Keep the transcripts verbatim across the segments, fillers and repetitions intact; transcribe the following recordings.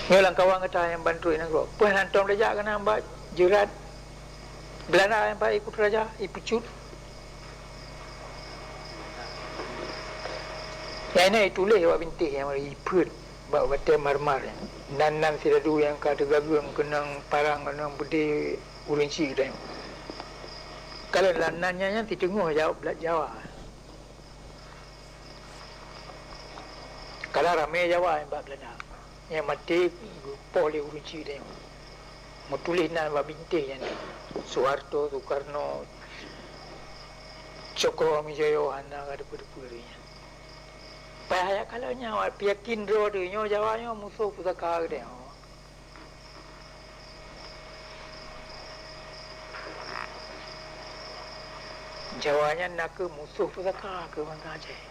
Nyoe lam kawan gata nyang ban trok nanggroe. Peue hana tom tajak keunan bak jeurat Belanda nyang bak i Kuta Raja, i Pucut. Nyang na ituléh bak bintéh nyang ipheut bak batèe marmar nyan. Nan-nan sidadu nyang ka teugageung keunong parang, keunong beudé ureueng chik geutanyoe. Kalon lam nan nyan, nyan siteungoh Jawa, Jawa. Kadang ramé Jawa nyang bak Belanda. Nyang maté geupoh lé ureueng chik tanyoe. Meutuléh nan bak bintéh nyan. Soeharto, Soekarno, Cokroaminojo, hana ka teupeue-teupeue lé nyan. Payah jak kalon nyan, awak peuyakin droe teuh nyoe Jawa nyoe musoh pusaka geutanyoe. Jawa nyan nakeuh musoh pusaka keu bansa Aceh.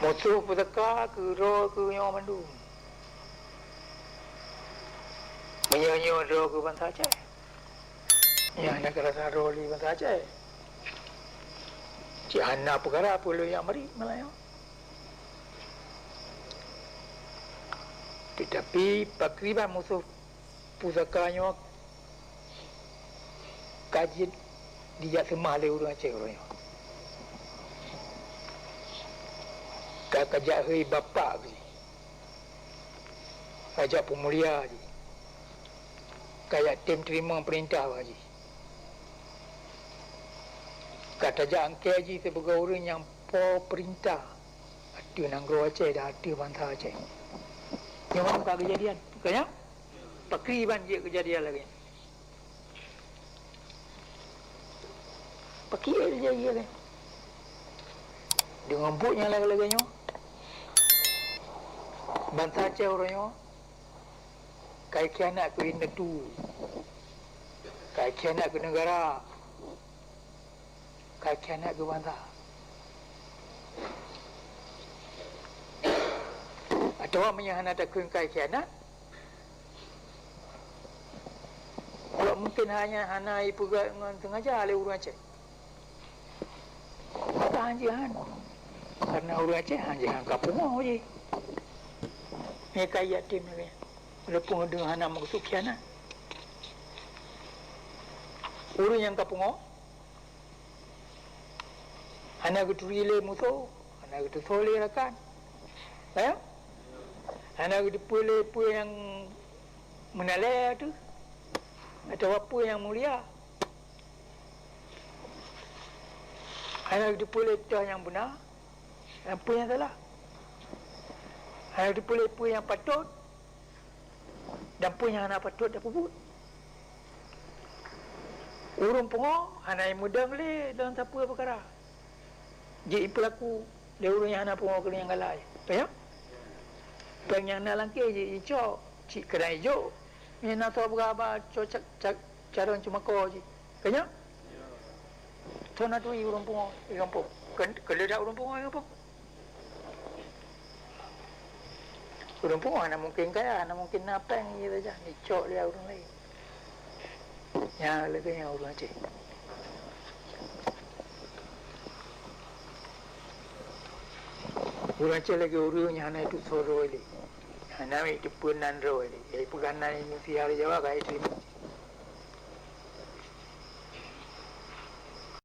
Musoh pusaka keu droe keu nyoe mandum. Meunyoe nyoe droe keu bansa Aceh, nyan na keurasa droe lé bansa Aceh. Cit hana peukara peue lôn jak marit malam nyoe. Teutapi pakriban musoh pusaka nyoe ka jeuet dijak seumah lé ureueng Aceh uroe nyoe. Ka, ka jak hôi bapak jih, ka jak peumulia jih, ka jak tem teurimong peurintah bak jih. Ka tajak angkée jih sibagoe ureueng nyang po peurintah ateueh nanggroe Aceh dan ateueh bansa Aceh. Nyoe ka keujadian, ka nyan? Pakriban jeuet keujadian lagée nyan. Pakriban jeuet keujadian lagée nyan. Deungon buet nyang lagée-lagée nyoe, bansa Aceh uroe nyoe ka ikhianat keu indatu, ka ikhianat keu neugara, ka khianat keu bansa. Atawa meunyoe hana takheun ka khianat, kalau mungkin hana, hana ipeugah ngon sengaja lé ureueng Aceh. Maka hanjeuet han. Karena ureueng Aceh hanjeuet han ka pungoh jih. Nyoe ka yatim lagée nyan. Walaupun ureueng hana meukeusut khianat. Ureueng nyang ka pungoh, hana geuturi lé musoh, hana geutusoe lé rakan. Ka nyan? Hana geuteupeue lé peue nyang meunalée ateueh, atawa peue nyang mulia. Hana geuteupeue lé toh nyang beuna, dan peue nyang salah. Hana geuteupeue lé peue nyang patot, dan peue nyang hana patot tapeubuet. Ureueng pungoh hana jimeudong lé dalam sapeue peukara. Jeuet jipeulaku lé ureueng nyang hana pungoh keu nyang galak. Ka nyan? Péng nyang na lam kèh jeuet jicok, cit keunan jijok. Nyang na soe peugah haba cok ca-, ca-, carông ceumako jih. Ka nyan? Soe na turi ureueng pungoh di gampông? Keu-, keuneuk that ureueng pungoh di gampông? Ureueng pungoh hana mungken kaya, hana mungken na péng jih saja, jicok lé ureueng laén. Nyan lagée nyan ureueng Aceh. Ureueng Aceh lagée ureueng nyang hana jitusoe droe lé. Hana jiteupeue nan droe lé. Jipeugah nan Indonesia lé Jawa ka jiteurimong.